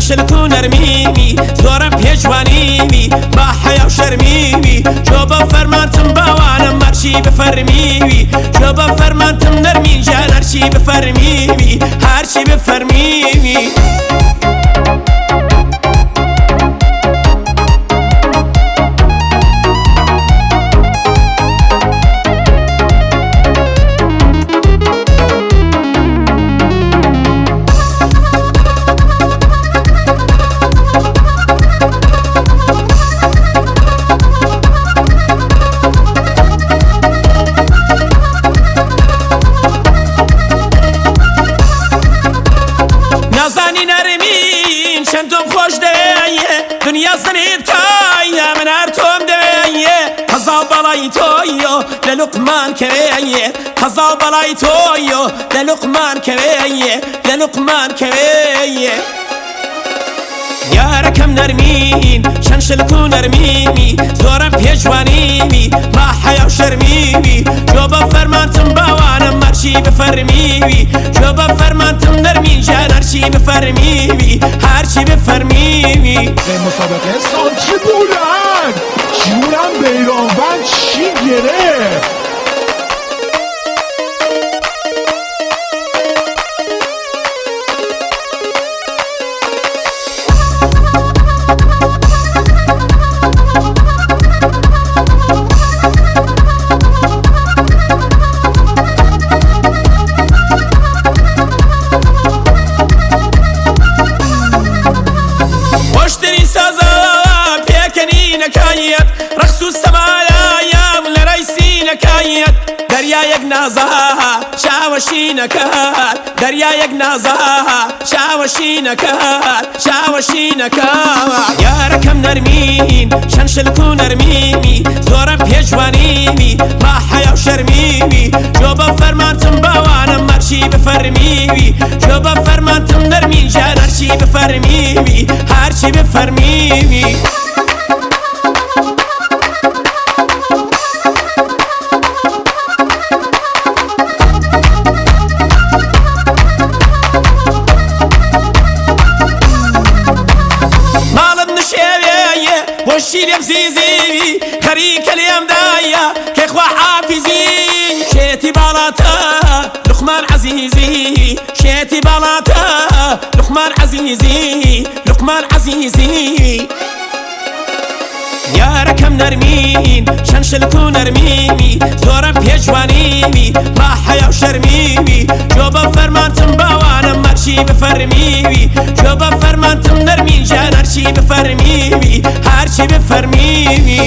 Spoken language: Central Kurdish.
چەند شلک و نەرمیمی، زۆرم پێ جوانیوی، با حەیا و شەرمیوی. جۆ بە فەرمانتم باوانم هەرچی بفەرمیوی، جۆ بە فەرمانتم نەرمین جان هەرچی بفەرمیوی، هەرچی بفەرمیوی. نازانی نەرمین چەند تۆم خۆش دەوێ، دنیا زنیت کایە من هەر تۆم دەوێ. قەزا و بەڵای تۆیۆ لە لوقمان کەوێ، قەزا و بەڵای تۆیۆ لە لوقمان کەوێ، لە لوقمان کەوێ. یارەکەم نەرمین چەند شلک و نەرمیمی، زۆرم پێ جوانیوی، با حەیا و شەرمیوی. جۆ بە فەرمانتم باوانم هەرچی بفەرمیوی، جۆ بە فەرمانتم نەرمین جان هەرچی بفەرمیوی، هەرچی بفەرمیوی. مسابقه سانتری بلند، جونم بیرانوند چی گرفت. خۆشترین سازا پێکەنینەکایەت، ڕەخس و سەمایە لە ڕای سینەکایەت. دەریایەک نازا چاوەشینەکات، دەریایەک نازا چاوەشینەکات، چاوەشینەکات. یارەکەم نەرمین چەند شلک و نەرمیمی، زۆرم پێ جوانیوی، با حەیا و شەرمیوی. جۆ بە فەرمانتم باوانم هەرچی بفەرمیوی، جۆ بە فەرمانتم نەرمین جان هەرچی بفەرمیوی، هەرچی بفەرمیوی. ماڵم نشێوێ بۆشی لێم زیزیوی، خەریکە لێم دایە کەخوا حافیزی. شێتی باڵاتە لوقمان عەزیزی، شێتی باڵاتە لوقمان عەزیزی، لوقمان عەزیزی. یارەکەم نەرمین چەند شلک و نەرمیمی، زۆرم پێ جوانیوی، با حەیا و شەرمیوی. جۆ بە فەرمانتم باوانم هەرچی بفەرمیوی، جۆ بە فەرمانتم نەرمین جان هەرچی بفەرمیوی، هەرچی بفەرمیوی.